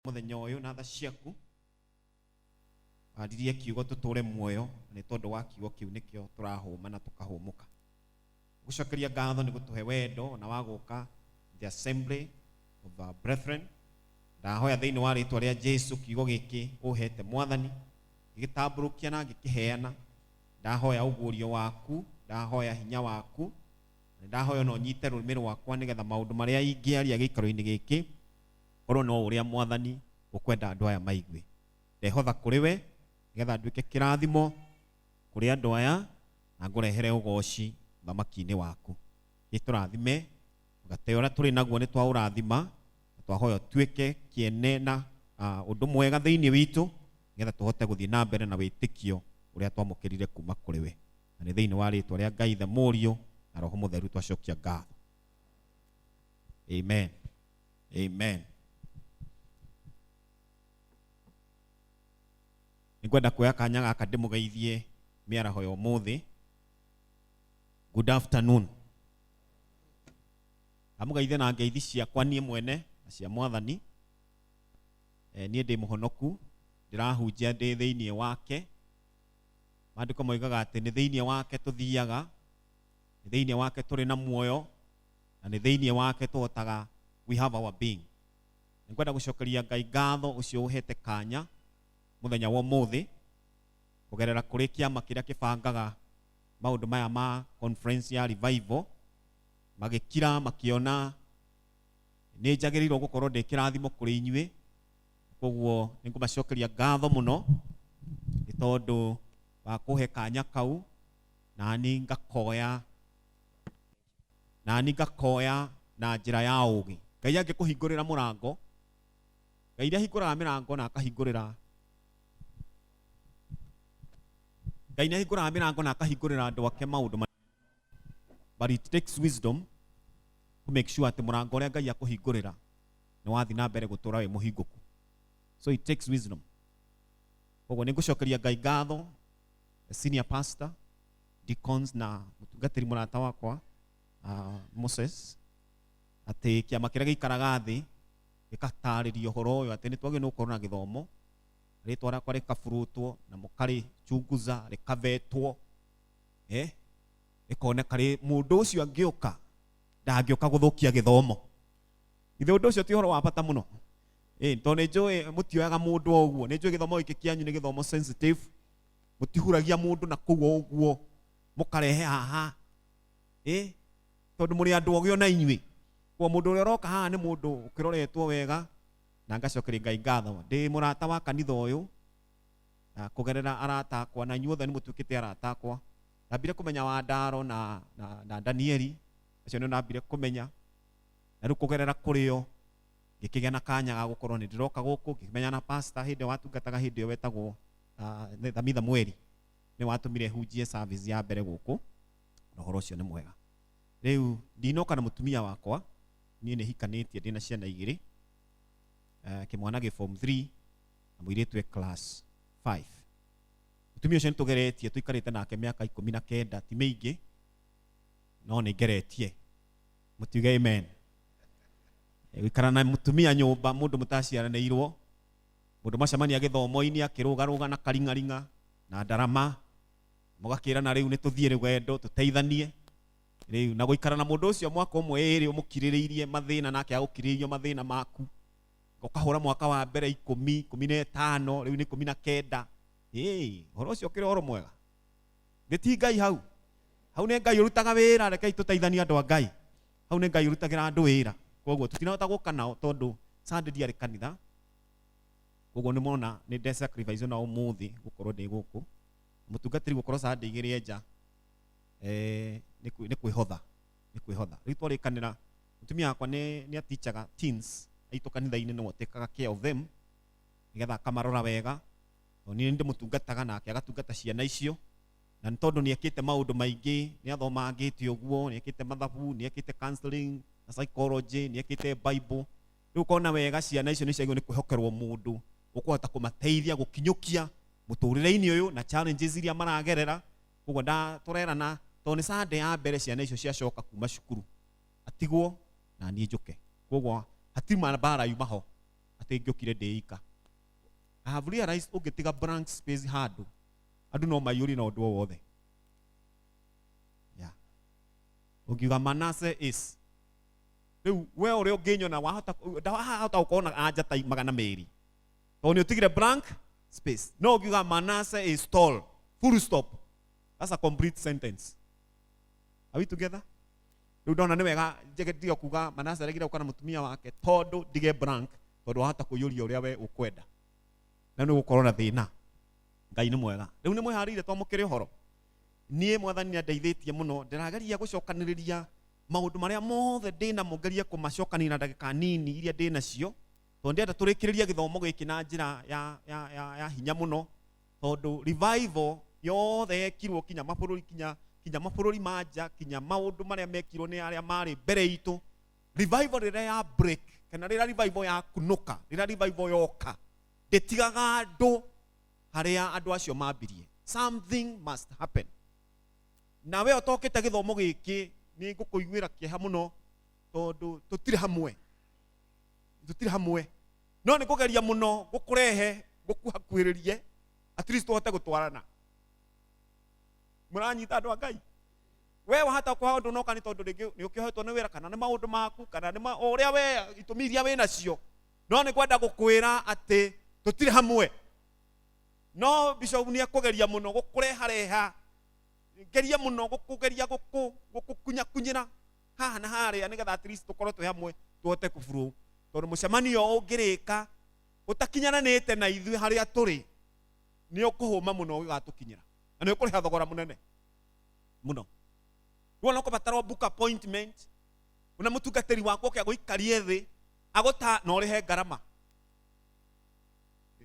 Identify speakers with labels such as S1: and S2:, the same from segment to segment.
S1: Mũthenya ũyũ na tha ciaku waririe kiugo tũtũre muoyo, na nĩ tondũ wa kiugo kĩu nĩkĩo tũrahũma na tũkahũmũka. Gũcokeria ngatho nĩ gũtũhe wendo na wa gũka the assembly of our brethren. Ndahoya thĩinĩ wa rĩtwa rĩa Jesu, kiugo gĩkĩ ũhete Mwathani ngĩgĩtambũrũkia na ngĩkĩheana, ndahoya ũguũrio waku, ndahoya hinya waku, na ndahoya no nyite rũrĩmĩ rwakwa nĩgetha maũndũ marĩa ingĩaria gĩikaro-inĩ gĩkĩ korwo no ũrĩa Mwathani ũkwenda andũ aya maigue. Ndehotha kũrĩ we nĩgetha nduĩke kĩrathimo kũrĩ andũ aya na ngũrehere ũgoci ũthamaki-inĩ waku. Gĩtũrathime, mũgate ũrĩa tũrĩ naguo nĩ twaũrathima na twahoya ũtuĩke kĩene na ũndũ mwega thĩinĩ witũ nĩgetha tũhote gũthiĩ na mbere na wĩtĩkio ũrĩa twamũkĩrire kuma kũrĩ we. Na nĩ thĩinĩ wa rĩtwa rĩa Ngai Ithe, Mũriũ na Roho Mũtheru twacokia ngatho. Amen. Amen. Nĩngwenda kuoya kanya gaka ndĩmũgeithie mĩaraho ya ũmũthĩ. Good afternoon. Ndamũgeithia na ngeithi ciakwa niĩ mwene na cia Mwathani. Niĩ ndĩ mũhonoku, ndĩrahunjia ndĩ thĩinĩ wake. Maandĩko moigaga atĩ nĩ thĩinĩ wake tũthiaga, nĩ thĩinĩ wake tũrĩ na muoyo, na nĩ thĩinĩ wake tũhotaga, we have our being. Nĩngwenda gũcokeria Ngai ngatho ũcio ũhete kanya mũthenya wa ũmũthĩ kũgerera kũrĩ kĩama kĩrĩa kĩbangaga maũndũ maya ma conference ya revival, magĩkira makĩona nĩ njagĩrĩirwo gũkorwo ndĩ kĩrathimo kũrĩ inyuĩ. Koguo nĩ ngũmacokeria ngatho mũno nĩ tondũ wa kũhe kanya kau, nani ngakoya, nani ngakoya na njĩra ya ũũgĩ. Ngai angĩkũhingũrĩra mũrango, Ngai nĩ ahingũraga mĩrango na akahingũrĩra, Ngai nĩ ahingũraga mĩrango na akahingũrĩra andũ ake maũndũ, but it takes wisdom to make sure atĩ mũrango ũrĩa Ngai akũhingũrĩra nĩ wathiĩ na mbere gũtũra wĩ mũhingũku. So it takes wisdom. Koguo nĩ ngũcokeria Ngai ngatho, the senior pastor, deacons na mũtungatĩri mũrata wakwa Moses, atĩ kĩama kĩrĩa gĩikaraga thĩ gĩgatarĩria ũhoro ũyũ atĩ nĩ twagĩrĩirwo nĩ gũkorwo na gĩthomo, rĩtwa rĩakwa rĩkaburutwo na mũkarĩchunguza, rĩkavetwo, rĩkoneka rĩ mũndũ ũcio angĩũka ndangĩũka gũthũkia gĩthomo. Ithe ũndũ ũcio ti ũhoro wa bata mũno? Tondũ nĩ njũĩ mũtioyaga mũndũ o ũguo, nĩ njũĩ gĩthomo gĩkĩ kĩanyu nĩ gĩthomo sensitive, mũtihuragia mũndũ na kũu o ũguo mũkarehe haha, tondũ mũrĩ andũ ogĩ ona inyuĩ. Koguo mũndũ ũrĩa ũroka haha nĩ mũndũ ũkĩroretwo wega, na ngacokeria Ngai ngatho. Ndĩ mũrata wa kanitha ũyũ na kũgerera arata akwa, na inyuothe nĩ mũtuĩkĩte arata akwa. Ndambire kũmenya Wandaro na Danieli, acio nĩo ndambire kũmenya, na rĩu kũgerera kũrĩ o ngĩkĩgĩa na kanya ga gũkorwo nĩ ndĩroka gũkũ, ngĩmenya na pastor hĩndĩ ĩyo watungataga hĩndĩ ĩyo wetagwo Thamitha Mweri, nĩ watũmire hunjie service ya mbere gũkũ, na ũhoro ũcio nĩ mwega. Rĩu ndinoka na mũtumia wakwa, niĩ nĩ hikanĩtie, ndĩna ciana igĩrĩ, kĩmwana gĩ form 3 na mũirĩtu e class 5. Mũtumia ũcio nĩ tũgeretie, tũikarĩte nake mĩaka 19, ti mĩingĩ, no nĩ ngeretie. Mũtiuge amen. Gũikara na mũtumia nyũmba, mũndũ mũtaciaranĩirwo, mũndũ macemania gĩthomo-inĩ akĩrũgarũga na karing'aring'a na ndarama, mũgakĩrana rĩu nĩ tũthiĩ rũgendo tũteithanie rĩu, na gũikara na mũndũ ũcio mwaka ũmwe ĩrĩ ũmũkirĩrĩirie mathĩna nake agũkirĩrĩirie mathĩna maku, ũkahũra mwaka wa mbere 10, 15, rĩu nĩ 19. Ũhoro ũcio ũkĩrĩ ũhoro mwega. Nĩ ti Ngai hau. Hau nĩ Ngai ũrutaga wĩra, rekei tũteithanie andũ a Ngai. Hau nĩ Ngai ũrutagĩra andũ wĩra. Koguo tũtinahota gũka nao tondũ Sunday ndiarĩ kanitha. Koguo nĩ mona nĩ nde sacrifice ona ũmũthĩ gũkorwo ndĩ gũkũ. Mũtungatĩri gũkorwo Sunday igĩrĩ nja, nĩ kwĩhotha, nĩ kwĩhotha. Rĩu twarĩkanĩra, mũtumia wakwa nĩ atichaga teens aitũ kanitha-inĩ, nĩwe ũtĩkaga care of them nĩgetha akamarora wega. Tondũ niĩ ndĩmũtungataga nake agatungata ciana icio, na nĩ tondũ nĩ ekĩte maũndũ maingĩ, nĩ athomangĩte ũguo, nĩ ekĩte mathabu, nĩ ekĩte counseling na psychology, nĩ ekĩte Bible. Rĩu ũkona wega ciana icio nĩ ciagĩrĩirwo nĩ kwĩhokerwo mũndũ ũkũhota kũmateithia gũkinyũkia mũtũrĩre-inĩ ũyũ na challenges iria maragerera. Koguo tũrerana tondũ nĩ Sunday ya mbere ciana icio ciacoka kuma cukuru, atigwo na niĩ njũke. Koguo hatirĩ mbara yuma ho. Atĩ ngĩũkire ndĩ ika. I have realized ũngĩtiga blank space handũ, andũ no maiyũrie na ũndũ o wothe. Yeah. Ũngiuga Manase is rĩu we ũrĩa ũngĩnyona wahota ndahota gũkorwo na anja ta 200 tondũ nĩ ũtigire blank space. No ũngiuga Manase is tall, full stop, that's a complete sentence. Are we together? Rĩu ndona nĩ wega njege ndige kuga Manase aregire gũka na mũtumia wake tondũ ndige blank, tondũ wahota kũiyũria ũrĩa we ũkwenda na nĩ ũgũkorwo na thĩna. Ngai nĩ mwega. Rĩu nĩ mwĩharĩire twamũkĩre ũhoro? Niĩ Mwathani nĩ andeithĩtie mũno. Ndĩrageria gũcokanĩrĩria maũndũ marĩa mothe ndĩnamo, ngerie kũmacokania na ndagĩka nini iria ndĩnacio, tondũ ndĩrenda tũrĩkĩrĩrie gĩthomo gĩkĩ na njĩra ya hinya mũno, tondũ revival yothe yekirwo kinya mabũrũri, kinya mabũrũri ma nja, kinya maũndũ marĩa mekirwo nĩ arĩa marĩ mbere itũ. Revival rĩrĩa ya break, kana rĩrĩa revival ya kunũka, rĩrĩa revival yoka, ndĩtigaga andũ harĩa andũ acio mambirie. Something must happen. Na we ũtokĩte gĩthomo gĩkĩ, nĩ ngũkũiguĩra kĩeha mũno, tondũ tũtirĩ hamwe, tũtirĩ hamwe. No nĩ ngũgeria mũno gũkũrehe, gũkuhakuhĩrĩrie, at least tũhote gũtwarana. Mũranyita andũ a Ngai? We wahota kwaga ũndũ ũnoka nĩ tondũ rĩngĩ nĩ ũkĩohetwo nĩ wĩra, kana nĩ maũndũ maku, kana nĩ ũrĩa we itũmi iria wĩ nacio. No nĩ ngwenda gũkwĩra atĩ tũtirĩ hamwe. No bishop nĩ ekũgeria mũno gũkũrehareha, ngeria mũno gũkũgeria gũkũkunyakunyĩra haha na harĩa, nĩgetha at least tũkorwo twĩ hamwe, tũhote kũburu. Tondũ mũcemanio ũngĩrĩka ũtakinyananĩte na ithuĩ harĩa tũrĩ, nĩ ũkũhũma mũno ũgĩgatũkinyĩra, na nĩ ũkũrĩha thogora mũnene mũno. Rĩu ona ũkũbatara book appointment una mũtungatĩri waku oke agũikarie thĩ agũta, na ũrĩhe ngarama.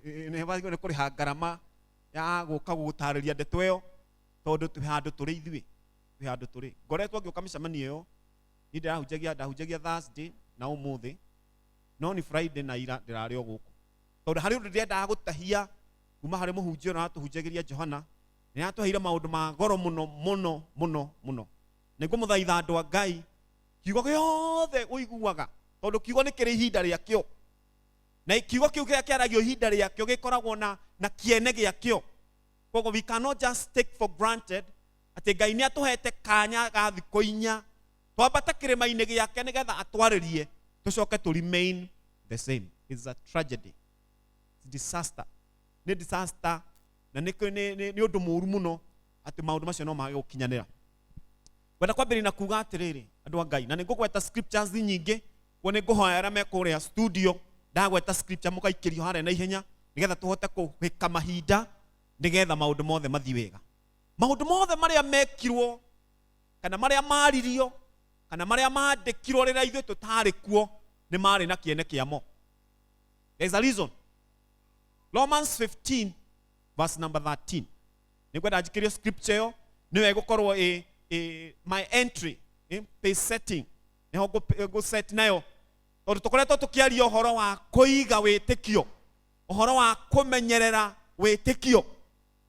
S1: Nĩ wagĩrĩirwo nĩ kũrĩha ngarama ya gũka gũgũtarĩria ndeto ĩyo, tondũ twĩ handũ tũrĩ ithuĩ, twĩ handũ tũrĩ. Ngoretwo ngĩũka mĩcemanio ĩyo, niĩ ndĩrahunjagia, ndahunjagia Thursday na ũmũthĩ, no nĩ Friday na ira ndĩrarĩ o gũkũ, tondũ harĩ ũndũ ndĩrendaga gũtahia kuma harĩ mũhunjia ũrĩa watũhunjagĩria Johana. Nĩ atũheire maũndũ ma goro mũno mũno mũno mũno. Nĩ ngũmũthaitha andũ a Ngai, kiugo gĩothe ũiguaga, tondũ kiugo nĩ kĩrĩ ihinda rĩakĩo, na kiugo kĩu kĩrĩa kĩaragio ihinda rĩakĩo gĩkoragwo na kĩene gĩakĩo. Koguo we cannot just take for granted atĩ Ngai nĩ atũhete kanya ga thikũ 4 twambata kĩrĩma-inĩ gĩake nĩgetha atwarĩrie, tũcoke to remain the same. It's a tragedy. It's disaster. Nĩ disaster, na nĩ ũndũ mũũru mũno atĩ maũndũ macio no mage gũkinyanĩra. Ngwenda kwambĩrĩria na kuga atĩrĩrĩ, andũ a Ngai, na nĩ ngũgweta scriptures nyingĩ, kuo nĩ ngũhoya arĩa me kũrĩa studio, ndagweta scripture mũgaikĩrio harĩa na ihenya, nĩgetha tũhote kũhĩka mahinda, nĩgetha maũndũ mothe mathiĩ wega. Maũndũ mothe marĩa mekirwo, kana marĩa maririo, kana marĩa mandĩkirwo rĩrĩa ithuĩ tũtarĩ kuo, nĩ marĩ na kĩene kĩamo. There is a reason. Romans 15 verse number 13. Nĩ ngwenda njikĩrio scripture ĩyo, nĩyo ĩgũkorwo ĩ my entry, pace setting. Nĩho ngũ set nayo, tondũ tũkoretwo tũkĩaria ũhoro wa kũiga wĩtĩkio, ũhoro wa kũmenyerera wĩtĩkio,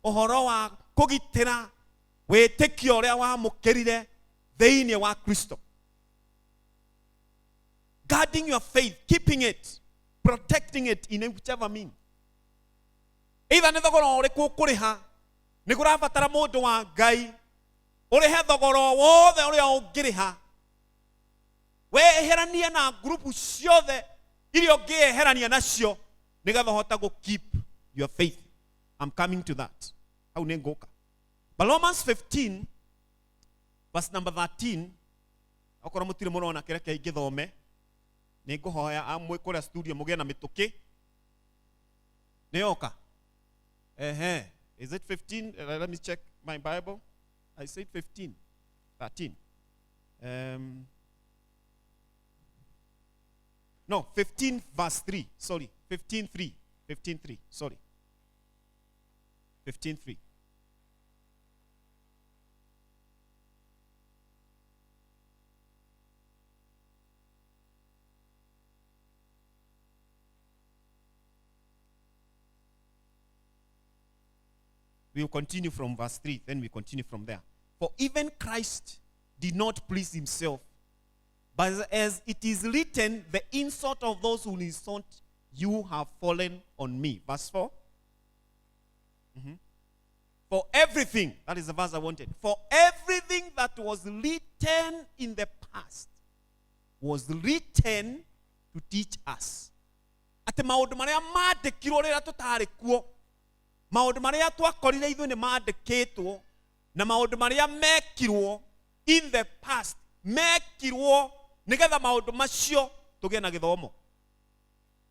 S1: ũhoro wa kũgitĩra wĩtĩkio ũrĩa wamũkĩrire thĩinĩ wa Kristo. Guarding your faith, keeping it, protecting it in whichever mean. Either nĩ thogora ũrĩkũ ũkũrĩha, nĩ kũrabatara mũndũ wa Ngai ũrĩhe thogora o wothe ũrĩa ũngĩrĩha, weheranie na ngurubu ciothe iria ũngĩeherania nacio, nĩgetha ũhote gũ keep your faith. I'm coming to that. Hau nĩ ngũka. But Romans 15 verse number 13, okorwo mũtirĩ mũrona, kĩreke ingĩthome. Nĩ ngũhoya amwe kũrĩa studio mũgĩe na mĩtũkĩ. Nĩ yoka? Ehe. Is it 15? Let me check my Bible. I said 15, 13. No, 15 verse 3. Sorry, 15:3. 15:3. Sorry. 15:3. We will continue from verse 3, then we continue from there. For even Christ did not please himself, but as it is written, the insult of those who insult You have fallen on me. Verse 4. For everything, that is the verse I wanted. For everything that was written in the past was written to teach us. Atĩ maũndũ marĩa mandĩkirwo rĩrĩa tũtarĩ kuo, maũndũ marĩa twakorire ithuĩ nĩ mandĩkĩtwo, na maũndũ marĩa mekirwo in the past mekirwo nĩgetha maũndũ macio tũgĩe na gĩthomo.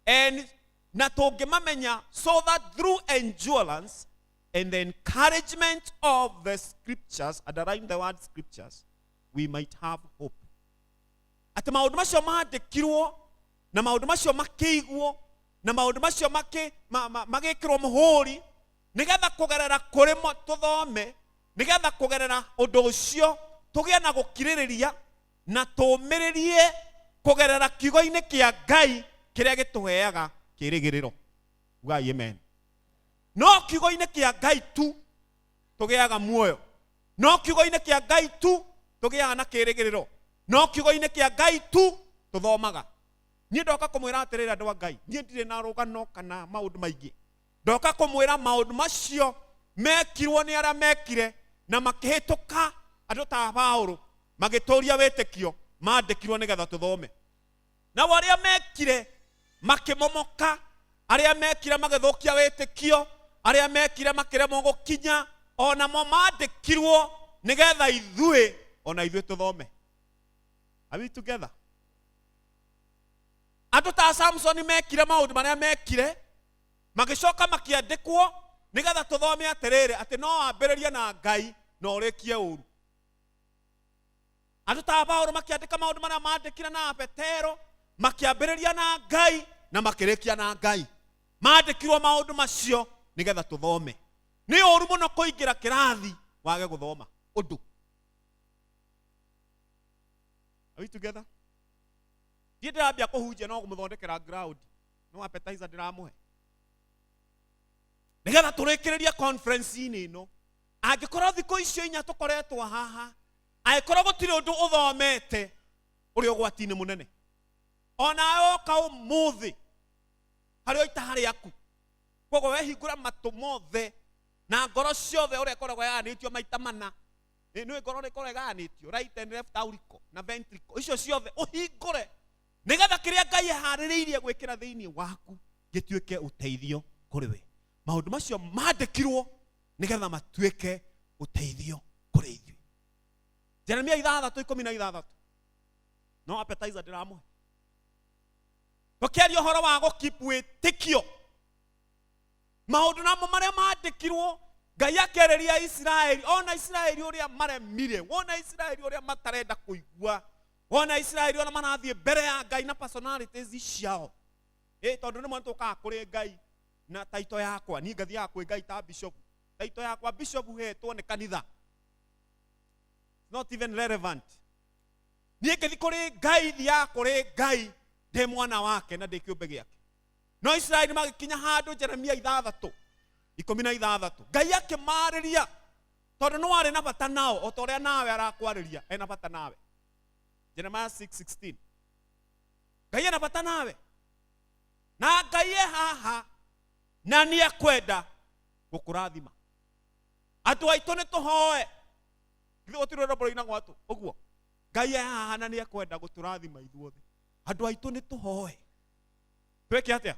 S1: And na tũngĩmamenya, so that through endurance and the encouragement of the scriptures, underline the word scriptures, we might have hope. Atĩ maũndũ macio mandĩkirwo na maũndũ macio makĩigwo na maũndũ macio magĩkĩrwo mũhũri nĩgetha kũgerera kũrĩ mo tũthome, nĩgetha kũgerera ũndũ ũcio tũgĩe na gũkirĩrĩria na tũmĩrĩrie kũgerera kiugo-inĩ kĩa Ngai kĩrĩa gĩtũheaga kĩĩrĩgĩrĩro. Ugai amen. No kiugo-inĩ kĩa Ngai tu tũgĩaga muoyo, no kiugo-inĩ kĩa Ngai tu tũgĩaga na kĩĩrĩgĩrĩro, no kiugo-inĩ kĩa Ngai tu tũthomaga. Niĩ ndoka kũmwĩra atĩrĩrĩ, andũ a Ngai, niĩ ndirĩ na rũgano kana maũndũ maingĩ. Ndoka kũmwĩra maũndũ macio mekirwo nĩ arĩa mekire na makĩhĩtũka andũ ta Paũlũ magĩtũria wĩtĩkio, mandĩkirwo nĩgetha tũthome. Nao arĩa mekire makĩmomoka, arĩa mekire magĩthũkia wĩtĩkio, arĩa mekire makĩremwo gũkinya, onamo mandĩkirwo nĩgetha ithuĩ ona ithuĩ tũthome. Are we together? Andũ ta Samson mekire maũndũ marĩa mekire, magĩcoka makĩandĩkwo nĩgetha tũthome atĩrĩrĩ, atĩ no wambĩrĩrie na Ngai na ũrĩkie ũru. Andũ ta Paũlũ makĩandĩka maũndũ marĩa mandĩkire na Petero, makĩambĩrĩria na Ngai na makĩrĩkia na Ngai. Mandĩkirwo maũndũ macio nĩgetha tũthome. Nĩ ũru mũno kũingĩra kĩrathi wage gũthoma ũndũ. Are we together? Ndiĩ ndĩrambia kũhunjia no kũmũthondekera ground. No appetizer ndĩramũhe. Nĩgetha tũrĩkĩrĩrie conference-inĩ ĩno. Angĩkorwo thikũ icio inya tũkoretwo haha, angĩkorwo gũtirĩ ũndũ ũthomete, ũrĩ ũgwati-inĩ mũnene. Onawe woka ũmũthĩ, harĩa ũita rĩaku. Koguo wehingũra matũ mothe na ngoro ciothe ũrĩa ĩkoragwo ĩgayanĩtio maita mana. Nĩ ngoro ĩkoragwo ĩgayanĩtio right and left auricle na ventricle. Icio ciothe ũhingũre nĩgetha kĩrĩa Ngai aharĩrĩirie gwĩkĩra thĩinĩ waku gĩtuĩke ũteithio kũrĩ we. Maũndũ macio mandĩkirwo nĩgetha matuĩke ũteithio kũrĩ ithuĩ. Jeremia 6:16. No appetizer ndĩramũhe. Tũkĩaria ũhoro wa gũkeep wĩtĩkio, maũndũ namo marĩa mandĩkirwo Ngai akĩarĩria Isiraeli, ona Isiraeli ũrĩa maremire, wona Isiraeli ũrĩa matarenda kũigua, wona Isiraeli ũrĩa marathiĩ mbere ya Ngai na personalities ciao. Tondũ rĩmwe nĩtũkaga kũrĩ Ngai na taito yakwa, niĩ ngathiaga kwĩ Ngai ta bishop. Taito yakwa bishop hetwo nĩ kanitha. Not even relevant. Niĩ ngĩthiĩ kũrĩ Ngai, thiaga kũrĩ Ngai ndĩ mwana wake na ndĩ kĩũmbe gĩake. No Isiraeli magĩkinya handũ Jeremia 6:16. Ngai akĩmarĩria tondũ no arĩ na bata nao o ta ũrĩa nawe arakwarĩria ena bata nawe. Jeremiah 6:16. Ngai ena bata nawe. Na Ngai e haha na nĩ ekwenda gũkũrathima. Andũ aitũ nĩ tũhoe. Ithuĩ gũtirĩ rwĩmbo rũinagwo atũ ũguo. Ngai e haha na nĩ ekwenda gũtũrathima ithuothe. Andũ aitũ nĩ tũhoe. Twĩke atĩa?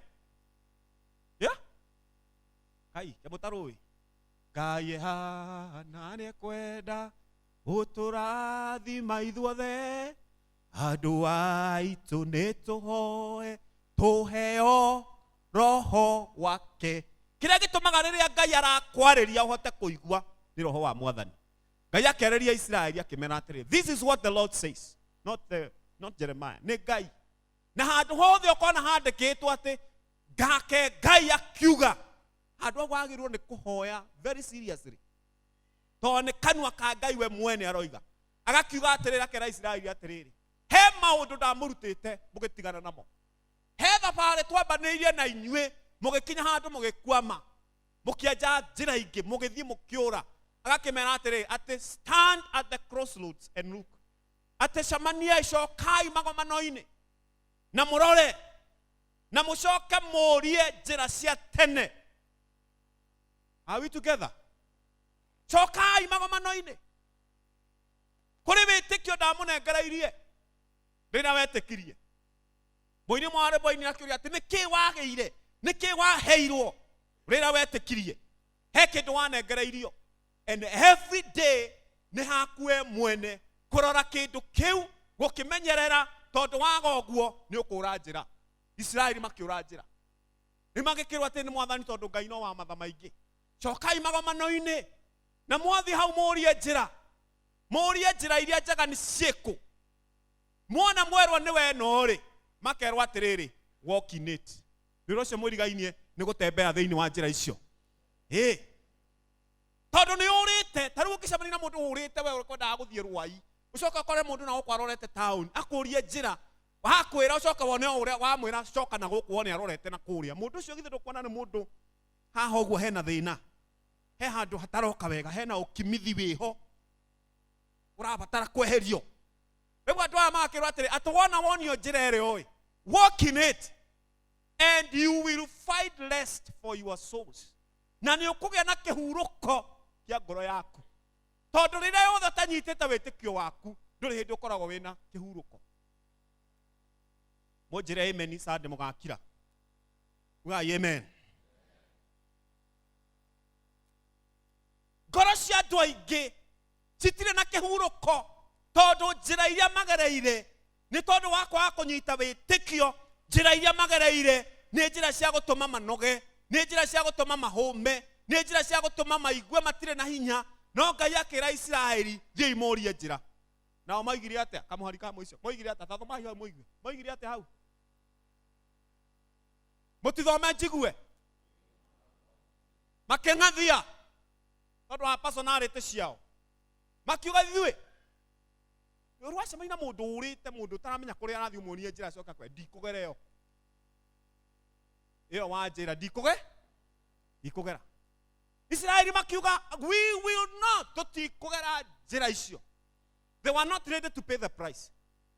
S1: Yeah? Ngai, kĩmũtarũĩ. Ngai e haha na nĩ ekwenda gũtũrathima ithuothe. Andũ aitũ nĩ tũhoe tũheo roho wake. Kĩrĩa gĩtũmaga rĩrĩa Ngai arakwarĩria ũhote kũigua nĩ roho wa Mwathani. Ngai akĩarĩria Isiraeli akĩmera atĩrĩ, this is what the Lord says, not Jeremiah, nĩ Ngai. Na handũ hothe ũkona handĩkĩtwo atĩ ngake Ngai akiuga, handũ hau wagĩrĩirwo nĩ kũhoya very seriously, tondũ nĩ kanua ka Ngai we mwene aroiga. Agakiuga atĩrĩrĩ, akera Isiraeli atĩrĩrĩ, he maũndũ ndamũrutĩte mũgĩtigana namo, he thabarĩ twambanĩirie na inyuĩ mũgĩkinya handũ mũgĩkwama, mũkĩenja njĩra ingĩ, mũgĩthiĩ mũkĩũra. Agakĩmera atĩrĩrĩ, atĩ stand at the crossroads and look, atĩ cemaniai, cokai magomano-inĩ na mũrore. Na mũcoke mũrie njĩra cia tene. Are we together? Cokai magomano-inĩ kũrĩ wĩtĩkio ndamũnengereirie rĩrĩa wetĩkirie. Mũini mwarĩ mũini akĩũria atĩ nĩkĩ wagĩire, nĩkĩ waheirwo rĩrĩa wetĩkirie? He kĩndũ wanengereirio. And every day nĩ haku we mwene kũrora kĩndũ kĩu, gũkĩmenyerera, tondũ waga ũguo nĩ ũkũra njĩra. Isiraeli makĩũra njĩra, nĩ magĩkĩrwo atĩ nĩ Mwathani, tondũ Ngai no wa matha maingĩ. Cokai magomano-inĩ na mwathiĩ hau mũrie njĩra, mũrie njĩra iria njega nĩ ciĩkũ. Mwona mwerwo nĩ we no-rĩ, makerwo atĩrĩrĩ, walk in it. Wĩra ũcio mwĩrigainie nĩ gũtembea thĩinĩ wa njĩra icio, ĩ tondũ nĩ ũrĩte. Ta rĩu ũngĩcemania na mũndũ ũrĩte, we ũkwendaga gũthiĩ Rwai, ũcoke ũkore mũndũ na gũkũ arorete town, akũrie njĩra, wakwĩra, ũcoke wone o ũrĩa wamwĩra coka na gũkũ, wone arorete na kũrĩa. Mũndũ ũcio githĩ ndũkuona nĩ mũndũ haha ũguo hena thĩna, he handũ hataroka wega, hena ũkimithi wĩho ũrabatara kweherio. Rĩu andũ aya magakĩrwo atĩrĩ, atĩ wona wonio njĩra ĩrĩa ũĩ, walk in it and you will find rest for your souls, na nĩ ũkũgĩa na kĩhurũko kĩa ngoro yaku, tondũ rĩrĩa yothe ũtanyitĩte wĩtĩkio waku, ndũrĩ hĩndĩ ũkoragwo wĩna kĩhurũko. Mũnjĩre amen sande mũgakira. Ugai amen. Ngoro cia andũ aingĩ citirĩ na kĩhurũko tondũ njĩra iria magereire, nĩ tondũ wa kwaga kũnyita wĩtĩkio, njĩra iria magereire nĩ njĩra cia gũtũma manoge, nĩ njĩra cia gũtũma mahũme, nĩ njĩra cia gũtũma maigue matirĩ na hinya. No Ngai akĩra Isiraeli, thiĩi mũrie njĩra. Nao maigire atĩa? Kamũhari ka mũico moigire atĩa? Tathomai hau mũigue moigire atĩa hau. Mũtithome njigue. Makĩng'athia tondũ wa personality ciao, makiuga ithuĩ ũrwacemania na mũndũ ũrĩte, mũndũ ũtaramenya kũrĩa arathiĩ, ũmuonie njĩra, acoka kwe ndikũgera ĩyo ĩyo wa njĩra, ndikũge ndikũgera. Isiraeli makiuga, we will not, tũtikũgera njĩra icio. They were not ready to pay the price,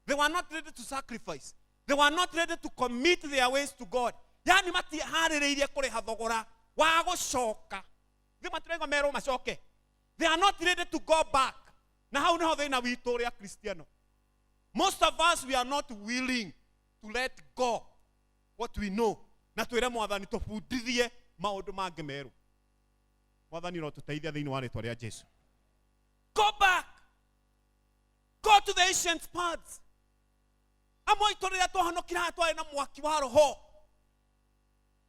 S1: they were not ready to sacrifice, they were not ready to commit their ways to God. Yani matiharĩrĩirie kũrĩha thogora wa gũcoka. Thĩ matiraigua merwo macoke. They are not ready to go back. Na hau niho thĩna witũ ũrĩa Kristiano. Most of us, we are not willing to let go what we know na twĩre Mwathani tũbundithie maũndũ mangĩ merũ. Mwathani rotũteithia thĩinĩ wa rĩtwa rĩa Jesu. Go back, go to the ancient paths. Amwe aitũ rĩrĩa twahonokire haha twarĩ na mwaki wa roho.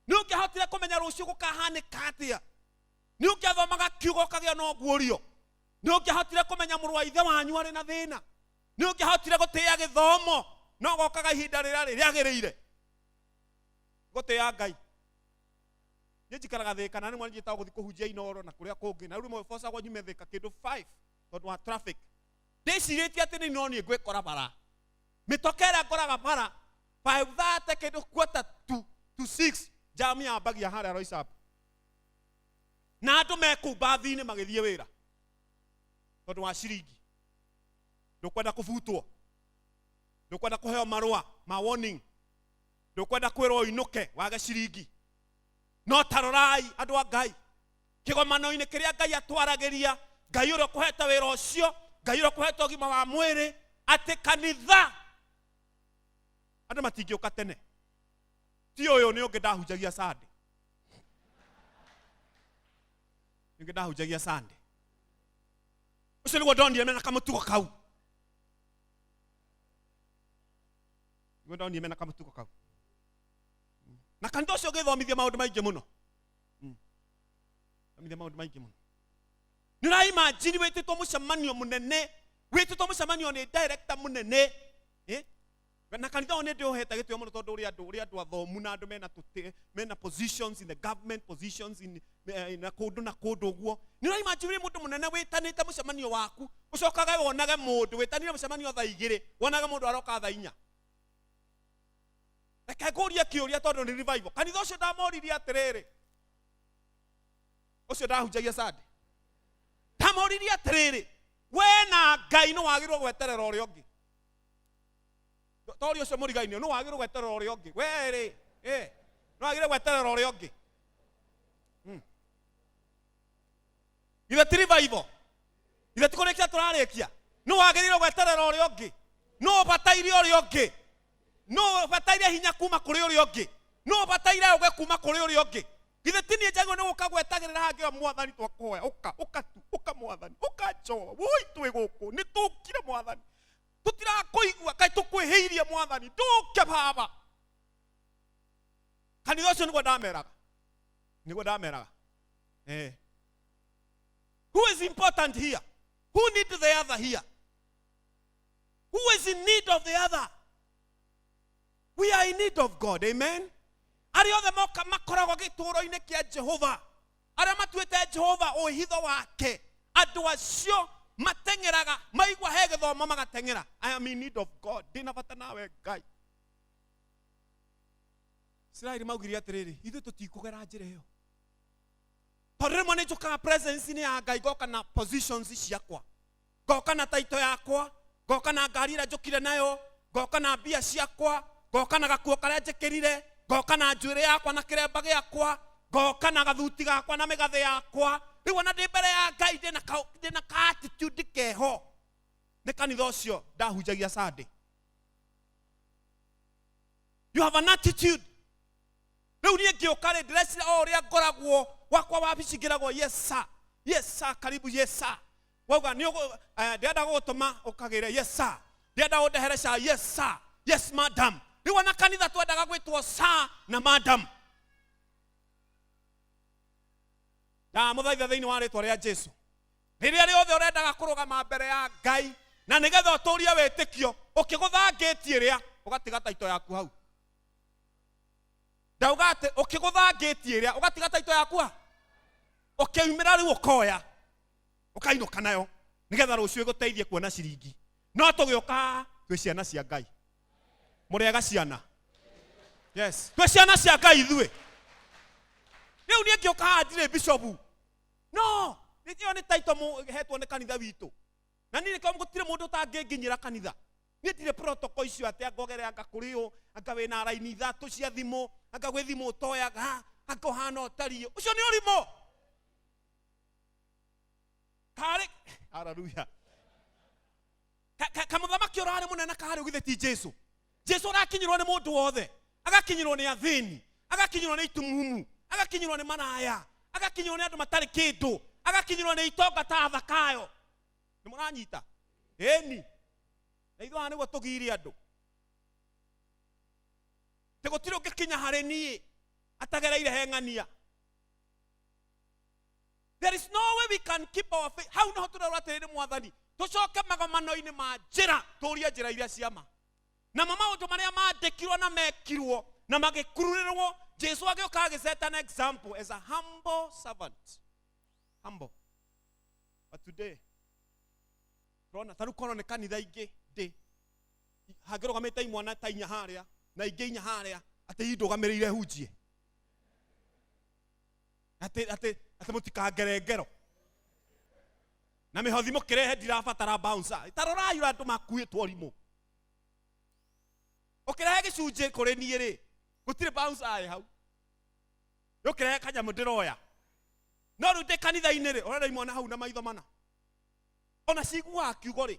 S1: Nĩ ũngĩahotire kũmenya rũciũ gũkahanĩka atĩa. Nĩ ũngĩathomaga kiugo ũkagĩa na ũguũrio. Nĩ ũngĩahotire kũmenya mũrũ wa ithe wanyu arĩ na thĩna. Nĩ ũngĩahotire gũtĩĩa gĩthomo, no gokaga ihinda rĩrĩa rĩagĩrĩire gũtĩĩa Ngai. Niĩ njikaraga Thĩka, na rĩmwe njĩtagwo gũthiĩ kũhunjia Inoro na kũrĩa kũngĩ, na rĩu rĩmwe bocagwo nyume Thĩka kĩndũ 5 tondũ wa traffic. Ndĩcirĩtie atĩ nĩ no niĩ ngwĩkora bara mĩtoka ĩrĩa ngoraga bara 5:30, kĩndũ quarter to 6, jam yambagia harĩa Roysambu na andũ me kũu mbathi-inĩ magĩthiĩ wĩra tondũ wa ciringi. Ndũkwenda kũbutwo, ndũkwenda kũheo marũa ma warning, ndũkwenda kwĩrwo ũinũke wage ciringi. No tarorai, andũ a Ngai, kĩgomano-inĩ kĩrĩa Ngai atwaragĩria, Ngai ũrĩa ũkũhete wĩra ũcio, Ngai ũrĩa ũkũhete ũgima wa mwĩrĩ, atĩ kanitha andũ matingĩũka tene. Ti ũyũ, nĩ ũngĩ ndahunjagia Sunday, nĩ ũngĩ ndahunjagia Sunday. Ũcio nĩguo ndonire mena kamũtugo kau, nĩguo ndonire mena kamũtugo kau. Na kanitha ũcio ũgĩthomithia maũndũ maingĩ mũno. Thomithia maũndũ maingĩ mũno. Nĩ ũraimagine wĩtĩtwo mũcemanio mũnene, wĩtĩtwo mũcemanio nĩ director mũnene, eh? Na kanitha ũyũ nĩ ndĩũhete gĩtĩo mũno tondũ ũrĩ andũ athomu na andũ mena tũtĩ, mena positions in the government, positions in na kũndũ na kũndũ ũguo. Nĩ ũraimagine wĩ mũndũ mũnene wĩtanĩte mũcemanio waku, ũcokage wonage mũndũ wĩtanire mũcemanio thaa 2, wonage mũndũ aroka thaa 4. Reke ngũrie kĩũria, tondũ nĩ revival. Kanitha ũcio ndamoririe atĩrĩrĩ, ũcio ndahunjagia Sunday, ndamoririe atĩrĩrĩ, we na Ngai nĩ wagĩrĩirwo gweterera ũrĩa ũngĩ? Tori ũcio mũrigainio, nĩ wagĩrĩirwo gweterera ũrĩa ũngĩ? We rĩ, Ĩ, no agire gweterera ũrĩa ũngĩ. Ithe ti revival, ithe ti kũrĩkia tũrarĩkia. Nũ wagĩrĩirwo gweterera ũrĩa ũngĩ? Nũ ũbataire ũrĩa ũngĩ? Nũ ũbataire hinya kuma kũrĩ ũrĩa ũngĩ? Nũ ũbataire ũgĩ kuma kũrĩ ũrĩa ũngĩ? Githĩ ti niĩ njagĩrĩirwo nĩ gũka gwetagĩrĩra haha ngĩoya mwathani twakũhoya, ũka, ũka tu, ũka mwathani, ũka Jehova, woi twĩ gũkũ, nĩ tũkire mwathani, tũtirakũigua, kaĩ tũkwĩhĩirie mwathani, ndũke baba. Kanitha ũcio nĩguo ndameraga, nĩguo ndameraga. Who is important here? Who need the other here? Who is in need of the other? We are in need of God. Amen. Arĩa othe moka makoragwo gĩtũũro-inĩ kĩa Jehova, arĩa matuĩte Jehova ũhitho wake, andũ acio mateng'eraga, maigua he gĩthomo magateng'era. I am in need of God. Ndĩna bata nawe Ngai. Isiraeli maugire atĩrĩrĩ, ithuĩ tũtikũgera njĩra ĩyo. Tondũ rĩmwe nĩ njũkaga presence-inĩ ya Ngai ngoka na positions ciakwa, ngoka na taito yakwa, ngoka na ngari ĩrĩa njũkire nayo, ngoka na mbia ciakwa, ngoka na gakuo karĩa njĩkĩrire, ngoka na njuĩrĩ yakwa na kĩremba gĩakwa, ngoka na gathuti gakwa na mĩgathĩ yakwa. Rĩu ona ndĩ mbere ya Ngai ndĩna ka attitude keho. Nĩ kanitha ũcio ndahunjagia Sunday. You have an attitude. Rĩu niĩ ngĩũka rĩ, ndĩreciria o ũrĩa ngoragwo gwakwa wabici ngĩragwo yes sir, yes sir, karibu yes sir. Wauga nĩ ndĩrenda gũgũtũma ũkagĩre yes sir, ndĩrenda ũndehere cai yes sir, yes madam. Rĩu ona kanitha twendaga gwĩtwo sir na madam. Ndamũthaitha thĩinĩ wa rĩtwa rĩa Jesu, rĩrĩa rĩothe ũrendaga kũrũgama mbere ya Ngai na nĩgetha ũtũrie wĩtĩkio, ũkĩgũtha ngĩti ĩrĩa ũgatiga taito yaku hau. Ndauga atĩ ũkĩgũtha ngĩti ĩrĩa ũgatiga taito yaku ha, ũkĩumĩra rĩu ũkoya ũkainũka nayo nĩgetha rũciũ ĩgũteithie kuona ciringi. No tũgĩũka haha twĩ ciana cia Ngai. Mũrĩega ciana? Yes, twĩ ciana cia Ngai ithuĩ. Rĩu niĩ ngĩũka haha ndirĩ bishopu. No, ĩyo nĩ title hetwo nĩ kanitha witũ. Na niĩ nĩkĩo gũtirĩ mũndũ ũtangĩnginyĩra kanitha. Niĩ ndirĩ protocol icio atĩ anga ũgere anga kũrĩ ũ, anga wĩna raini ithatũ cia thimũ, anga gwĩ thimũ ũtoyaga, anga ũhana ũtariĩ. Ũcio nĩ ũrimũ. Karĩ, hallelujah. Kamũthamaki ũrarĩ mũnene karĩ githĩ ti Jesu? Jesu ũrakinyĩrwo nĩ mũndũ wothe, agakinyĩrwo nĩ athĩni, agakinyĩrwo nĩ itumumu, agakinyĩrwo nĩ maraya, agakinyĩrwo nĩ andũ matarĩ kĩndũ, agakinyĩrwo nĩ itonga ta Zakayo. Nĩ mũranyita? Ĩni. Na ithuĩ haha nĩguo tũgire andũ. Atĩ gũtirĩ ũngĩkinya harĩ niĩ atagereire he ng'ania. There is no way we can keep our faith. Hau niho tũrerwo atĩrĩrĩ mwathani, tũcoke magomano-inĩ ma njĩra, tũrie njĩra iria cia ma. Namo maũndũ marĩa mandĩkirwo na mekirwo na magĩkururĩrwo, Jesu agĩũka agĩset an example as a humble servant. Humble. But today, tũrona ta rĩu korwo nĩ kanitha ingĩ ndĩ hangĩrũgamĩte imwana ta inya harĩa na ingĩ inya harĩa, atĩ indũgamĩrĩire hunjie, atĩ atĩ atĩ mũtikangere ngero na mĩhothi mũkĩrehe, ndirabatara bouncer. Ta rorai ũrĩa andũ makuĩtwo rimũ. Ũkĩrehe gĩcunjĩ kũrĩ niĩ rĩ, gũtirĩ bouncer ĩ hau, ũkĩrehe kanyamũ ndĩroya. No rĩu ndĩ kanitha-inĩ rĩ, ũrona imwana hau na maitho mana, ona ciguaga kiugo rĩ,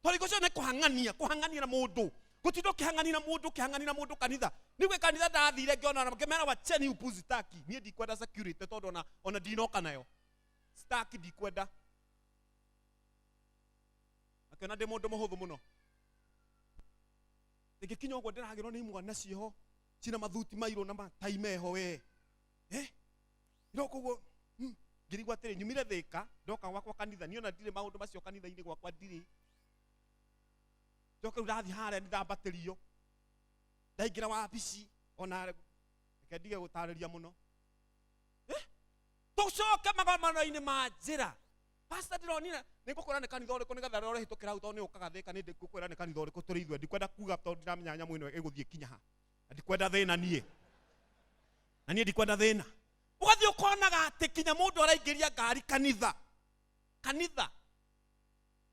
S1: tondũ hingo ciothe nĩ kũhang'ania, kũhang'ania na mũndũ, gũtinda ũkĩhang'ania na mũndũ, ũkĩhang'ania na mũndũ kanitha. Nĩ gwĩ kanitha ndathire ngĩona na ngĩmera wacheni upuzi taki, niĩ ndikwenda security tondũ ona ndinoka nayo staki, ndikwenda. Akĩona ndĩ mũndũ mũhũthũ mũno, ingĩkinya ũguo ndĩragĩrwo nĩ imwana ciĩho cina mathuti mairũ na matai meho we. Iroka ũguo, ngĩrigwo atĩrĩ, nyumire Thĩka ndoka gwakwa kanitha, niĩ ona ndirĩ maũndũ macio kanitha-inĩ gwakwa ndirĩ. Ndoka rĩu ndathiĩ harĩa nĩndambatĩrio, ndaingĩra wabici, ona reke ndige gũtarĩria mũno. Tũcoke magomano-inĩ ma njĩra. Pastor ndĩronire, nĩ ngũkwĩra nĩ kanitha ũrĩkũ nĩgetha rĩrĩa ũrĩhĩtũkĩra hau tondũ nĩ ũkaga Thĩka, nĩ ngũkwĩra nĩ kanitha ũrĩkũ tũrĩ ithuĩ. Ndikwenda kuga tondũ ndiramenya nyamũ ĩno ĩgũthiĩ kinya ha. Na ndikwenda thĩna niĩ. Na niĩ ndikwenda thĩna. Ũgathiĩ ũkonaga atĩ kinya mũndũ araingĩria ngari kanitha. Kanitha.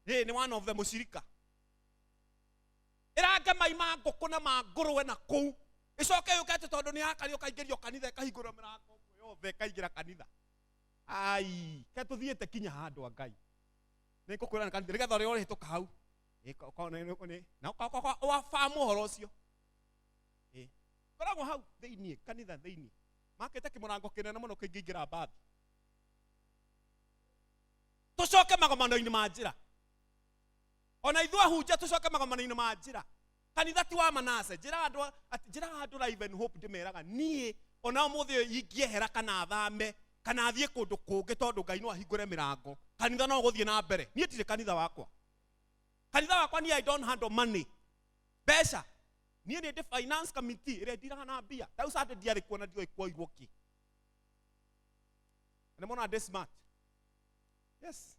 S1: Ĩ, nĩ one of the mũcirika. Ĩrange mai ma ngũkũ na ma ngũrwe na kũu. Ĩcoke yũke atĩ tondũ nĩ yakario ĩkaingĩrio kanitha ĩkahingũrwo mĩrango ũguo yothe ĩkaingĩra kanitha. Ai, ke tũthiĩte kinya handũ a Ngai. Nĩ ngũkwĩra nĩ kanitha nĩgetha ũrĩa ũrĩhĩtũka hau. Ĩ, na wabamu ũhoro ũcio. Ĩ, koragwo hau thĩiniĩ, kanitha thĩiniĩ. Makĩte kĩmũrango kĩnene mũno kĩngĩingĩra mbathi. Tũcoke magomano-inĩ ma njĩra. Ona ithuĩ ahunjia tũcoke magomano-inĩ ma njĩra. Kanitha ti wa Manase. Njĩraga andũ atĩ, njĩraga andũ Life and Hope ndĩmeraga niĩ ona ũmũthĩ ũyũ ingĩehera kana thame kana thiĩ kũndũ kũngĩ tondũ Ngai no ahingũre mĩrango. Kanitha no ũgũthiĩ na mbere. Niĩ ndirĩ kanitha wakwa. Kanitha wakwa niĩ I don't handle money. Mbeca. Niĩ nĩ ndĩ finance committee ĩrĩa ndiraga na mbia. Rĩu Sunday ndiarĩ kuo na ndioĩ kuoirwo kĩ. Nĩ mona ndĩ smart. Yes.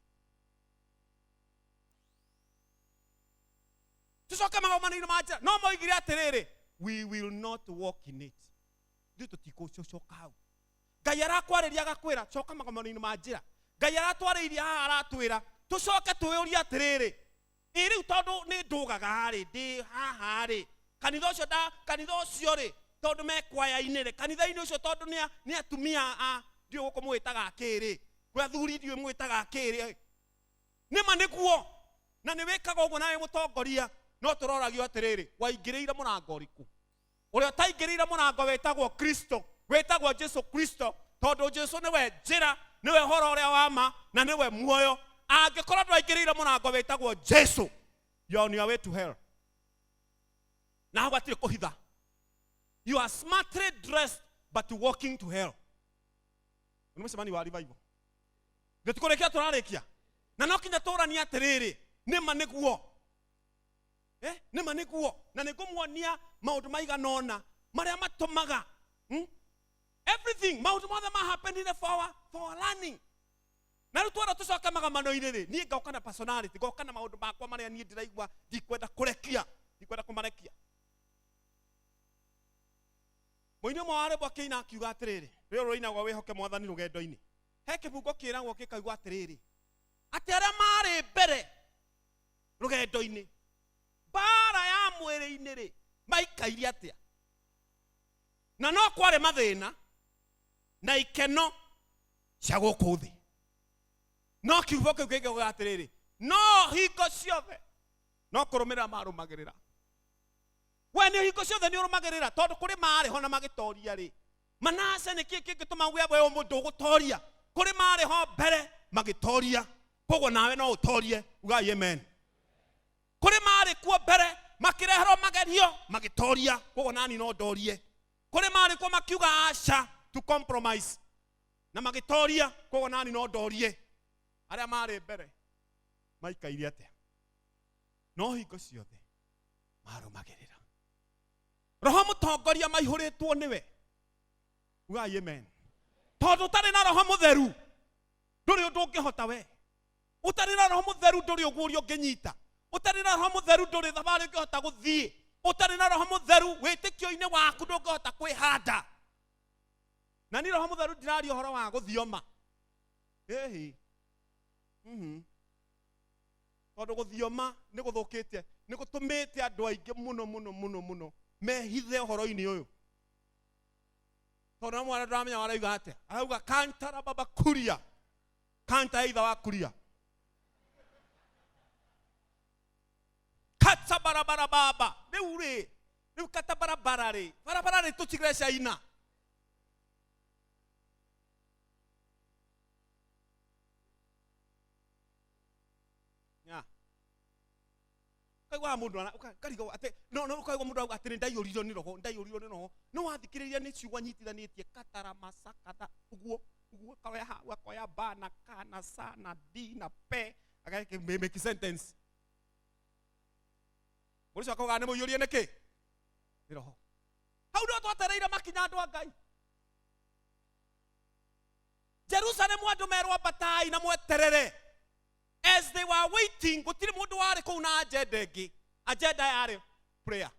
S1: Tucoke magomano-inĩ ma njĩra. No moigire atĩrĩrĩ, we will not walk in it. Ithuĩ tũtikũcoka hau. Ngai arakwarĩria agakwĩra coka magomano-inĩ ma njĩra. Ngai aratwarĩirie haha aratwĩra tũcoke twĩyũrie atĩrĩrĩ, ĩ rĩu tondũ nĩ ndũgaga rĩ, ndĩ haha rĩ, kanitha ũcio nda, kanitha ũcio rĩ, tondũ me kwaya-inĩ rĩ, kanitha-inĩ ũcio tondũ nĩ atumia a, ndiũĩ gũkũ mwĩtaga kĩ rĩ, kwĩ athuri ndiũĩ mwĩtaga kĩ rĩ, nĩ ma nĩguo, na nĩ wĩkaga ũguo nawe mũtongoria, no tũroragio atĩrĩrĩ, waingĩrĩire mũrango ũrĩkũ? Ũrĩa ũtaingĩrĩire mũrango wĩtagwo Kristo, wĩtagwo Jesu Kristo, tondũ Jesu nĩwe njĩra, nĩwe ũhoro ũrĩa wa ma, na nĩwe muoyo. Angĩkorwo ndwaingĩrĩire mũrango wĩtagwo Jesu, you are on your way to hell. Na hau hatirĩ kũhitha. You are smartly dressed but walking to hell. Nĩ mũcemanio wa revival. Nĩtũkũrĩkia tũrarĩkia. Na no kinya tũranie atĩrĩrĩ, nĩma nĩguo. Nĩma nĩguo. Na nĩngũmuonia maũndũ maigana ũna marĩa matũmaga. Everything, maũndũ mothe ma happenire for our learning. Na rĩu twona tũcoke magamano-inĩ rĩ, niĩ ngoka na personality, ngoka na maũndũ makwa marĩa niĩ ndĩraigua ndikwenda kũrekia, ndikwenda kũmarekia. Mũini ũmwe wa rwĩmbo akĩina akiuga atĩrĩrĩ, rĩrĩ rũinagwo wĩhoke mwathani rũgendo-inĩ. He kĩbungo kĩragwo gĩkaigua atĩrĩrĩ, atĩ arĩa marĩ mbere rũgendo-inĩ, mbara ya mwĩrĩ-inĩ rĩ, maikaire atĩa? Na no kwarĩ mathĩna na ikeno cia gũkũ thĩ. No kiugo kĩu kĩngĩuga atĩrĩrĩ, no hingo ciothe no kũrũmĩrĩra marũmagĩrĩra. We nĩ hingo ciothe nĩ ũrũmagĩrĩra, tondũ kũrĩ marĩ ho na magĩtoria rĩ. Manase nĩ kĩĩ kĩngĩtũma uge we mũndũ ũgũtoria? Kũrĩ marĩ ho mbere magĩtoria, koguo nawe no ũtorie. Ugai amen. Kũrĩ marĩ kuo mbere makĩreherwo magerio magĩtoria, koguo nani no ndorie. Kũrĩ marĩ kuo makiuga aca to compromise na magĩtoria, koguo nani no ndorie. Arĩa marĩ mbere maikaire atĩa? No hingo ciothe marũmagĩrĩra roho mũtongoria maihũrĩtwo nĩwe. Ugai amen. Tondũ ũtarĩ na roho mũtheru ndũrĩ ũndũ ũngĩhota we. Ũtarĩ na roho mũtheru ndũrĩ ũguũrio ũngĩnyita. Ũtarĩ na roho mũtheru ndũrĩ thabarĩ ũngĩhota gũthiĩ. Ũtarĩ na roho mũtheru wĩtĩkio-inĩ waku ndũngĩhota kwĩhanda. Na ni roho mũtheru ndiraria ũhoro wa gũthioma. Ĩhĩ. Tondũ gũthioma nĩ gũthũkĩte, nĩ gũtũmĩte andũ aingĩ mũno mũno mũno mũno mehithe ũhoro-inĩ ũyũ. Tondũ amwe arĩa ndũramenya warauga atĩa, arauga kantara baba kuria, kanta ya itha wa kuria, kata barabara baba. Rĩu rĩ, rĩu kata barabara rĩ, barabara rĩ tũtigre China. Ya. Ukaigua mũndũ ara-, ũkarigwo atĩ, no, no, ũkaigua mũndũ arauga atĩ nĩ ndaiyũririo nĩ roho, ndaiyũririo nĩ roho. No wathikĩrĩria nĩ ciugo anyitithanĩtie, katara masakata, ũguo, ũguo, akoya hau, akoya ba na ka na sa na d na p, ageke make sentence. Mũndũ ũcio akauga nĩ mũiyũrie nĩkĩ? Nĩ roho. Hau nĩho twetereire makinya andũ a Ngai. Jerusalemu andũ merwo ambatai na mweterere. As they were waiting, gũtirĩ mũndũ warĩ kũu na agenda ĩngĩ. Agenda yarĩ prayer.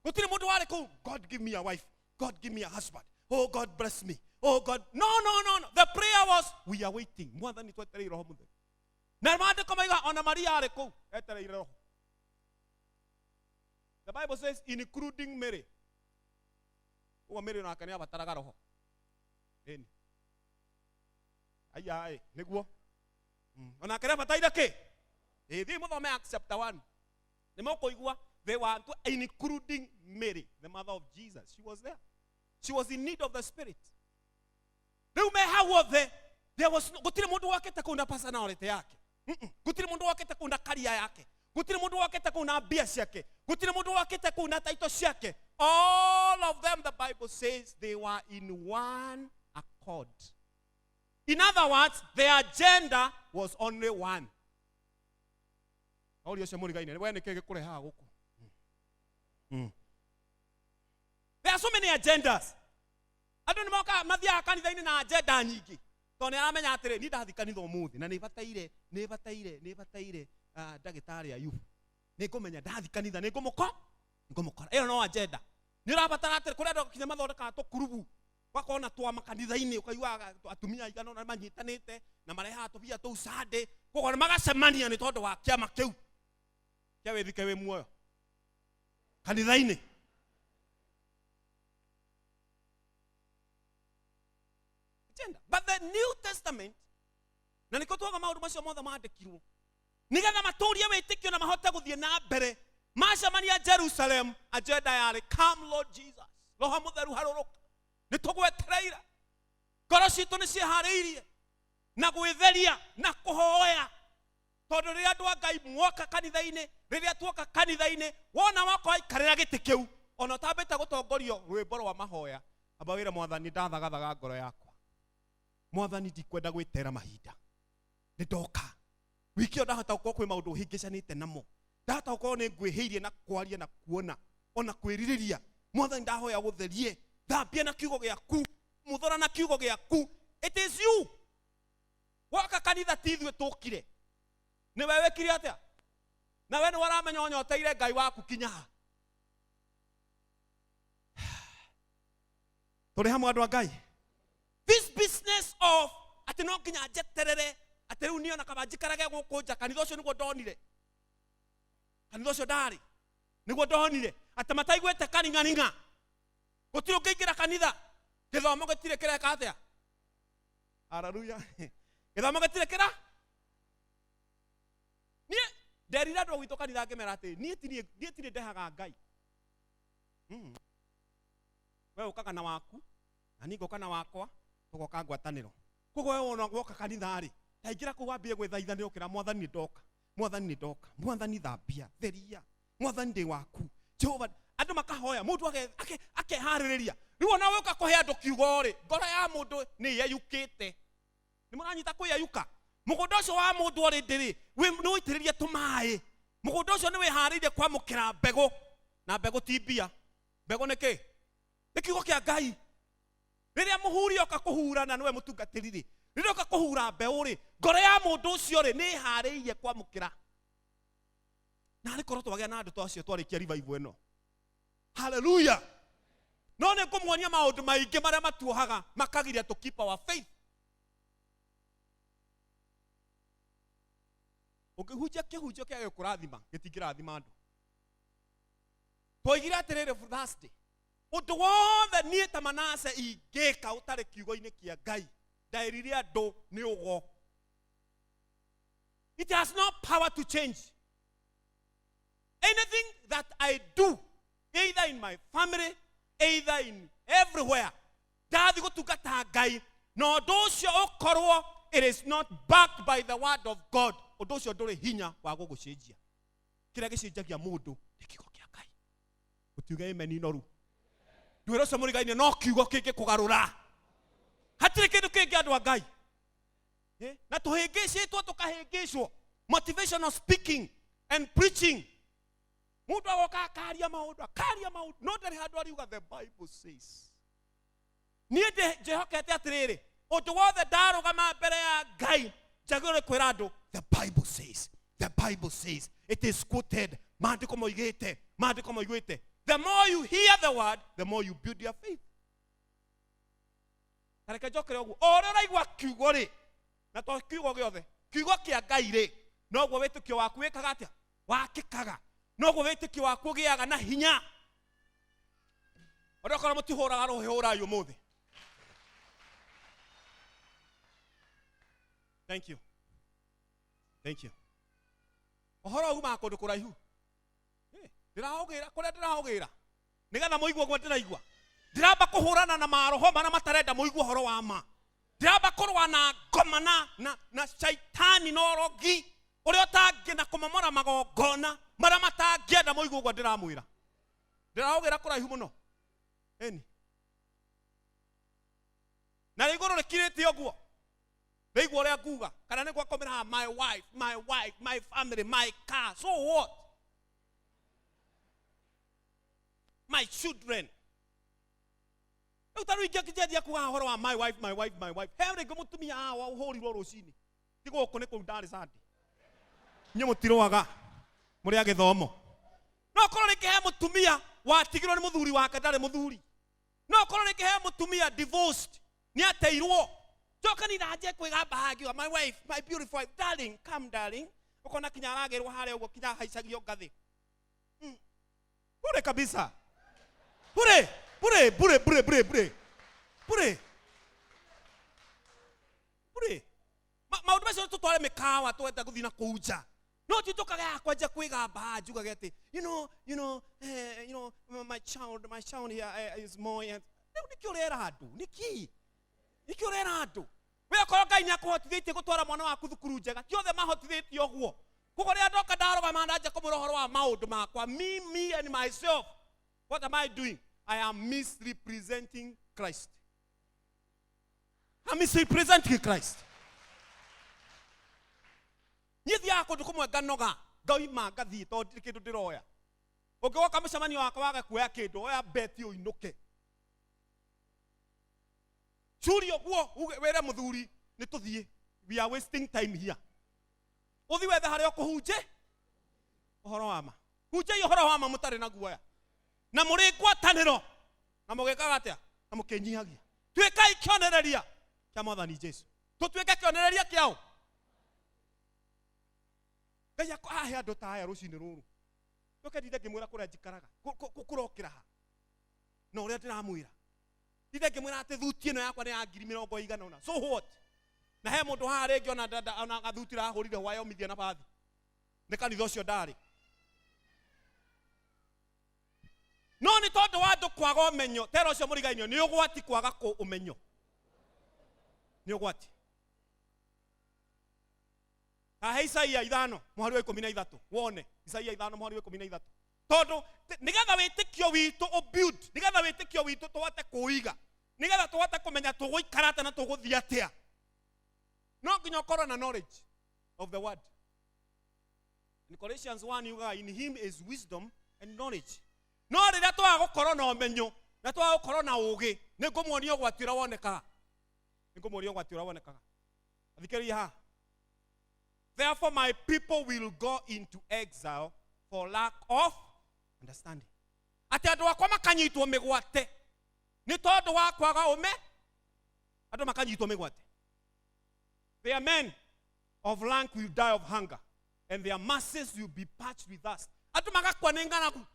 S1: Gũtirĩ mũndũ warĩ kũu, God give me a wife, God give me a husband, oh God bless me, oh God. No, no, no, no. The prayer was, we are waiting. Mwathani twetereire roho mũtheru. Na maandĩko maiga ona Maria arĩ kũu etereire roho. The Bible says including Mary. Ũguo Mary nake nĩ abataraga roho. Ĩni. Aya ĩ, nĩguo. Onake nĩ abataire kĩ? Ĩ, thiĩ mũthome Acts chapter 1. Nĩ mũkũigua they were to, including Mary, the mother of Jesus. She was there. She was in need of the Spirit. Rĩu me hau othe, there was no, gũtirĩ mũndũ wakĩte kũu na personality yake. Gũtirĩ mũndũ wakĩte kũu na career yake. Gũtirĩ mũndũ wakĩte kũu na mbia ciake. Gũtirĩ mũndũ wakĩte kũu na title ciake. All of them, the Bible says, they were in one accord. In other words, their agenda was only one. Ũria ũcio mũrigaine, we nĩkĩ gĩkũrehaga gũkũ? There are so many agendas. Andũ nĩ mokaga mathiaga kanitha-inĩ na agenda nyingĩ. Tondũ nĩ aramenya atĩrĩ, niĩ ndathiĩ kanitha ũmũthĩ na nĩ bataire, nĩ bataire, nĩ bataire, ndagĩtarĩ Ayubu. Nĩ ngũmenya ndathiĩ kanitha, nĩ ngũmũkora. Ĩyo no agenda. Nĩ ũrabatara atĩrĩ, kũrĩa andũ nginya mathondekaga tũkurubu. Ũgakorwo na twa makanitha-inĩ, ũkaiguaga atumia aigana ũna manyitanĩte na marehaga tũbia tũu Sunday. Koguo nĩ magacemania nĩ tondũ wa kĩama kĩu kĩa wĩthike wĩ muoyo kanitha-inĩ. Agenda. But the New Testament, na nĩkĩo tuoga maũndũ macio mothe mandĩkirwo nĩgetha matũrie wĩtĩkio na mahote gũthiĩ na mbere. Macemania Jerusalem, agenda yarĩ come Lord Jesus, Roho Mũtheru harũrũka, nĩ tũgwetereire, ngoro citũ nĩ ciĩharĩirie na gwĩtheria na kũhoya, tondũ rĩrĩa andũ a Ngai mwoka kanitha-inĩ, rĩrĩa tuoka kanitha-inĩ, wona woka waikarĩra gĩtĩ kĩu, ona ũtambĩte gũtongorio rwĩmbo rwa mahoya, amba wĩre Mwathani, ndathagathaga ngoro yakwa, Mwathani ndikwenda gwĩtera mahinda, nĩ ndoka wiki ĩyo, ndahota gũkorwo kwĩ maũndũ hĩngĩcanĩte namo, ndahota gũkorwo nĩ ngwĩhĩirie na kwaria na kuona ona kwĩrirĩria. Mwathani ndahoya gũtherie, thambia na kiugo gĩaku, muthora na kiugo gĩaku. It is you woka kanitha, ti ithuĩ tũkire, nĩwe wĩkire atĩa? Na we nĩ waramenya ũnyoteire Ngai waku kinya ha. Tũrĩ hamwe andũ a Ngai. This business of atĩ no nginya njeterere atĩ rĩu niĩ ona kaba njikarage gũkũ nja, kanitha ũcio nĩguo ndonire, kanitha ũcio ndarĩ nĩguo ndonire atĩ mataiguĩte karing'aring'a, gũtirĩ ũngĩingĩra kanitha, gĩthomo gĩtirĩ kĩreka atĩa. Haleluya. Gĩthomo gĩtirĩ kĩra. Niĩ nderire andũ a gwitũ kanitha ngĩmera atĩ niĩ ti niĩ ndehaga Ngai. We ũkaga na waku na niĩ ngoka na wakwa, tũgoka ngwatanĩro. Koguo we wona woka kanitha rĩ, taingĩra kũu wambie gwĩthaithanĩra ũkĩra Mwathani nĩ ndoka, Mwathani nĩ ndoka, Mwathani thambia, theria, Mwathani ndĩ waku, Jehova. Andũ makahoya, mũndũ akeharĩrĩria. Rĩu ona woka kũhe andũ kiugo rĩ, ngoro ya mũndũ nĩ ĩyeyũkĩte. Nĩ mũranyita kwĩyeyũka? Mũgũnda ũcio wa mũndũ already rĩ, nĩ ũitĩrĩrie tũmaĩ. Mũgũnda ũcio nĩ wĩharĩirie kwamũkĩra mbegũ. Na mbegũ ti mbia. Mbegũ nĩ kĩ? Nĩ kiugo kĩa Ngai. Rĩrĩa mũhuri oka kũhura, na nĩwe mũtungatĩri rĩ, rĩrĩa oka kũhura mbeũ rĩ, ngoro ya mũndũ ũcio rĩ, nĩ ĩharĩirie kwamũkĩra. Na arĩ korwo twagĩa na andũ ta acio twarĩkia revival ĩno. Hallelujah. No nĩ ngũmuonia maũndũ maingĩ marĩa matuohaga makagiria to keep our faith. Ũngĩhunjia kĩhunjio kĩa gĩkũrathima, gĩtingĩrathima andũ. Twoigire atĩrĩrĩ Thursday, ũndũ wothe niĩ ta Manase ingĩka ũtarĩ kiugo-inĩ kĩa Ngai, ndaĩrire andũ nĩ ũgo. It has no power to change. Anything that I do, either in my family, either in everywhere, ndathi gũtungata Ngai, na ũndũ ũcio ũkorwo it is not backed by the word of God, ũndũ ũcio ndũrĩ hinya wa gũgũcenjia. Kĩrĩa gĩcenjagia mũndũ nĩ kiugo kĩa Ngai. Ũtiuge amen inoru. Ndwĩra ũcio mũrigaine no kiugo kĩngĩkũgarũra. Hatirĩ kĩndũ kĩngĩ andũ a Ngai. Na tũhĩngĩcĩtwo, tũkahĩngĩcwo. Motivational speaking and preaching. Mũndũ agoka akaria maũndũ, akaria maũndũ, no ndarĩ handũ ariuga the Bible says. Niĩ njĩhokete atĩrĩrĩ, ũndũ wothe ndarũgama mbere ya Ngai, njagĩrĩirwo nĩ kwĩra andũ, the Bible says, the Bible says, it is quoted, maandĩko moigĩte, maandĩko moigĩte. The more you hear the word, the more you build your faith. Ta reke njokere ũguo, o ũrĩa ũraigua kiugo rĩ, na to kiugo gĩothe, kiugo kĩa Ngai rĩ, noguo wĩtĩkio waku wĩkaga atĩa? Wakĩkaga. Noguo wĩtĩkio waku ũgĩaga na hinya. Onokorwo mũtihũraga rũhĩ, hũrai ũmũthĩ. Thank you, thank you. Ũhoro umaga kũndũ kũraihu. Ndĩraũgĩra kũrĩa ndĩraũgĩra nĩgetha mũigue ũguo ndĩraigua. Ndĩramba kũhũrana na maroho marĩa matarenda mũigue ũhoro wa ma. Ndĩramba kũrũa na ngoma na shaitani na ũrogi ũrĩa ũtangĩ na kũmomora magongona marĩa matangĩenda mũigue ũguo ndĩramwĩra. Ndĩraũgĩra kũraihu mũno. Ĩni na rĩ igũrũ rĩkirĩte ũguo, rĩigua ũrĩa nguga kana nĩ gwakomera haha, my wife, my wife, my family, my car, so what, my children. Rĩu ta rĩu ingĩanjia kuga ũhoro wa my wife, my wife, my wife, he rĩngĩ mũtumia haha ũhũrirwo rũcinĩ, ti gũkũ, nĩ kũu ndarĩ Sunday. Inyuĩ mũtirũaga, mũrĩ a gĩthomo. No korwo rĩngĩ he mũtumia watigirwo nĩ mũthuri wake, ndarĩ mũthuri. No korwo rĩngĩ he mũtumia divorced, nĩ ateirwo. Njoka ni nanje kwĩgamba haha ngiuga my wife, my beautiful wife, darling, come darling, ũkona kinya aragĩrwo harĩa ũguo, kinya ahaicagio ngathĩ. Bure kabisa, bure bure bure bure bure bure bure bure. Maũndũ macio tũtware mĩkawa, twenda gũthiĩ na kũu nja, no ti tũkage kwanjia kwĩgamba haha njugage atĩ my child, my child here is more. And rĩu nĩkĩ ũrera andũ? Nĩkĩ ũrera andũ? We okorwo Ngai nĩ akũhotithĩtie gũtwara mwana waku thukuru njega, ti othe mahotithĩtie ũguo. Koguo rĩrĩa ndoka ndarũgama ndanja kũmwĩra ũhoro wa maũndũ makwa, me, me and myself, what am I doing? I am misrepresenting Christ. I'm misrepresenting Christ. Niĩ thiaga kũndũ kũmwe nganoga, ngaima ngathiĩ tondũ ndirĩ kĩndũ ndĩroya. Ũngĩgoka mũcemanio wakwa wage kuoya kĩndũ, oya beti ũinũke. Curia ũguo uge wĩre mũthuri nĩ tũthiĩ, we are wasting time here. Ũthi wethe harĩa ũkũhunje ũhoro wa ma. Hunjai ũhoro wa ma mũtarĩ na guoya na mũrĩ ngwatanĩro na mũgĩkaga atĩa na mũkĩnyihagia. Tuĩkai kĩonereria kĩa Mwathani Jesu. Tũtuĩke kĩonereria kĩao. Ngai ahe andũ ta aya rũcinĩ rũrũ. Njoke ndinde ngĩmwĩra kũrĩa njikaraga, kũrokĩra ha na ũrĩa ndĩramwĩra. Ndinde ngĩmwĩra atĩ thuti ĩno yakwa nĩ ya ngiri mĩrongo ĩigana ũna, so what? Na he mũndũ haha rĩngĩ ona ona gathuti rahũrire hwayomithia na bathi nĩ kanitha ũcio ndarĩ. No nĩ tondũ wa andũ kwaga ũmenyo, tera ũcio mũrigainio nĩ ũgwati. Kwaga kũ ũmenyo nĩ ũgwati. Haha Isaia 5 mũhari wa 13, wone Isaia 5 mũhari wa 13, tondũ nĩgetha wĩtĩkio witũ ũbuild, nĩgetha wĩtĩkio witũ tũhote kũiga, nĩgetha tũhote kũmenya tũgũikara atĩa na tũgũthiĩ atĩa, no nginya ũkorwo na knowledge of the word. In Colossians 1 yugaga, "In him is wisdom and knowledge." No rĩrĩa twaga gũkorwo na ũmenyo na twaga gũkorwo na ũũgĩ, nĩ ngũmuonia ũgwati ũrĩa wonekaga, nĩ ngũmuonia ũgwati ũrĩa wonekaga. Thikĩrĩria haha. "Therefore my people will go into exile for lack of understanding." Atĩ andũ akwa makanyitwo mĩgwate nĩ tondũ wa kwaga ũme. Andũ makanyitwo mĩgwate. "Their men of rank will die of hunger and their masses will be parched with thirst." Andũ magakua nĩ ng'aragu.